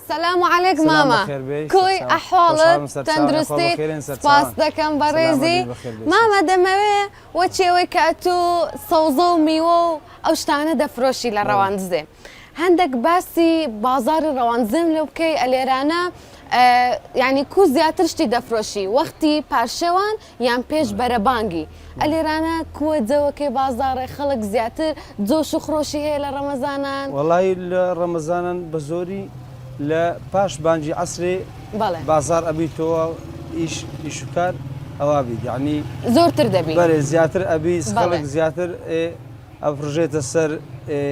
سلام علیک سلام مامە بەخێر بێی کوی سەرچاوان. ئەحواڵت خۆشحاڵم سەرچاوان یاخوا تەندروستیت بەخێرێن سپاس سەرچاوان. دەکەم سەلامەت بەڕێزی بی بەخێر بێی مامە سەرچاوان. دەمەوێ وەچی ئەوەی کە ئەتوو سەوزە و میوە و ئەو شتانە دەفرۆشی لە بەڵێ. ڕەواندزێ هەندەک باسی بازاڕی ڕەواندزێم لۆ بکەی ئەلێرانە یانی کو زیاتر شتی دەفرۆشی وەختی پارشێوان یان پێش بەرەبانگی ئەلێرانە کوە جەوەکەی بازاڕێ خەڵک زیاتر جۆش و خرۆشی هەیە لە ڕەمەزانان؟ وەڵایی لە ڕەمەزانان بە زۆری لە پاش بانگی عەسرێ بەڵێ. بازاڕ ئەبیتەوە ئیش ئیش و کار ئەوا بیت یەعنی زۆرتر دەبی. بەرێ زیاتر ئەبی بەڵێ. خەڵک زیاتر ئێ ئەپڕژێتە سەر ئێ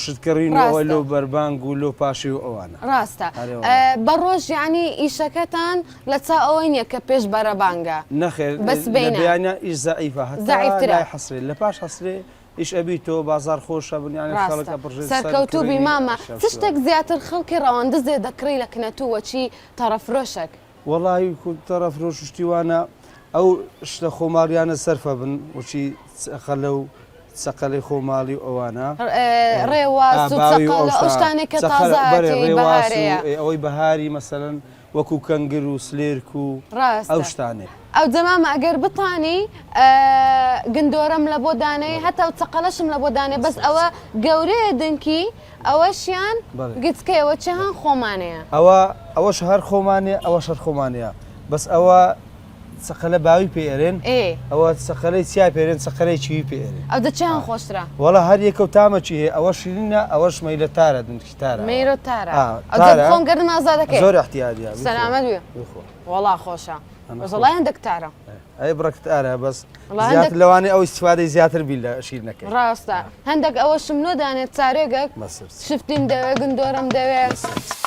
شت کڕین و ئەوە ڕاستە. لۆ بەربانگ و لۆ پاشی و ئەوانە. ڕاستە. ئەرێ وەڵا. بە ڕۆژ یەعنی ئیشەکەتان لە چا ئەوەی نیە کە پێش بەرەبانگە نەخێر بە لە سبەینان. بەیانیا ئیش زەعیفە هەتا زەعیفترە. لای حەسرێ لە پاش حەسرێ ئیش ئەبیتەوە بازاڕ خۆشە بن یانی خەڵک ڕاستە ئەپڕژێت سەر سەرکەوتوو بی کڕینی مامە ئەشیا چ شتێک شتوانە. زیاتر خەڵکی ڕەواندزێ دەکڕی لە کنەتوو وەچی تەڕەفرۆشەک؟ وەڵاهی کو تەڕەفرۆش و شتی وانە ئەو شتە خۆماڵیانە سەرفە بن وەچی چەقەلە و چەقەلەی خۆماڵی و ئەوانە ڕێواس و باوی و چەقەلە ئەو شتانەی کە چەقەلە تازە بەرێ هاتیی ڕێواس و بەهارەیە. ئێ ئەوەی بەهاری مەسەلەن وەکو کەنگر و سلێرک و ئەو ڕاستە. شتانەی. ئەوجە مامە ئەگەر بتانی گندۆرەم لە بۆ دانێی هەتا و چەقەلەشم لە بۆ دانێ بەس ئەوە گەورەیە دنکی ئەوەشیان بەڵێ. گچکەیە وە چیان خۆمانەیە. ئەوە ئەوەش هەر خۆمانەیە ئەوەش هەر خۆمانەیە بەس ئەوە چەقەلە باوی پێ ئەرێن ئێ. ئەوە چەقەلەی چیای پێ ئەرێن چەقەلەی چیوی پێ ئەرێن. ئەوجە چیان خۆشترە؟ وەڵا هەر یەکە و تامەکی هەیە ئەوە شیرینە ئەوەش مەیلە تارە دنکی تارە ئەوە. مەیرە تارە. ئا ئەوجە تارە. بخۆم گەردن ئازادەکەی. زۆر ئیحتیاجە بیخۆ. سەلامەت بی. بیخۆ. وەڵا خۆشە. ئەمە بەس خۆشە. وەڵا هەندەک تارە. ئەی بڕەکت ئارە بەس وەڵا زیاتر هەندەک لەوانەیە ئەو ئیستیفادەی زیاتر بی لە شیرنەکەی. ڕاستە هەندەک ئەوەشم نۆ دانێ چارێگەک مەسرس. شفتیم دەوێ گندۆرەم دەوێ. مەسرس.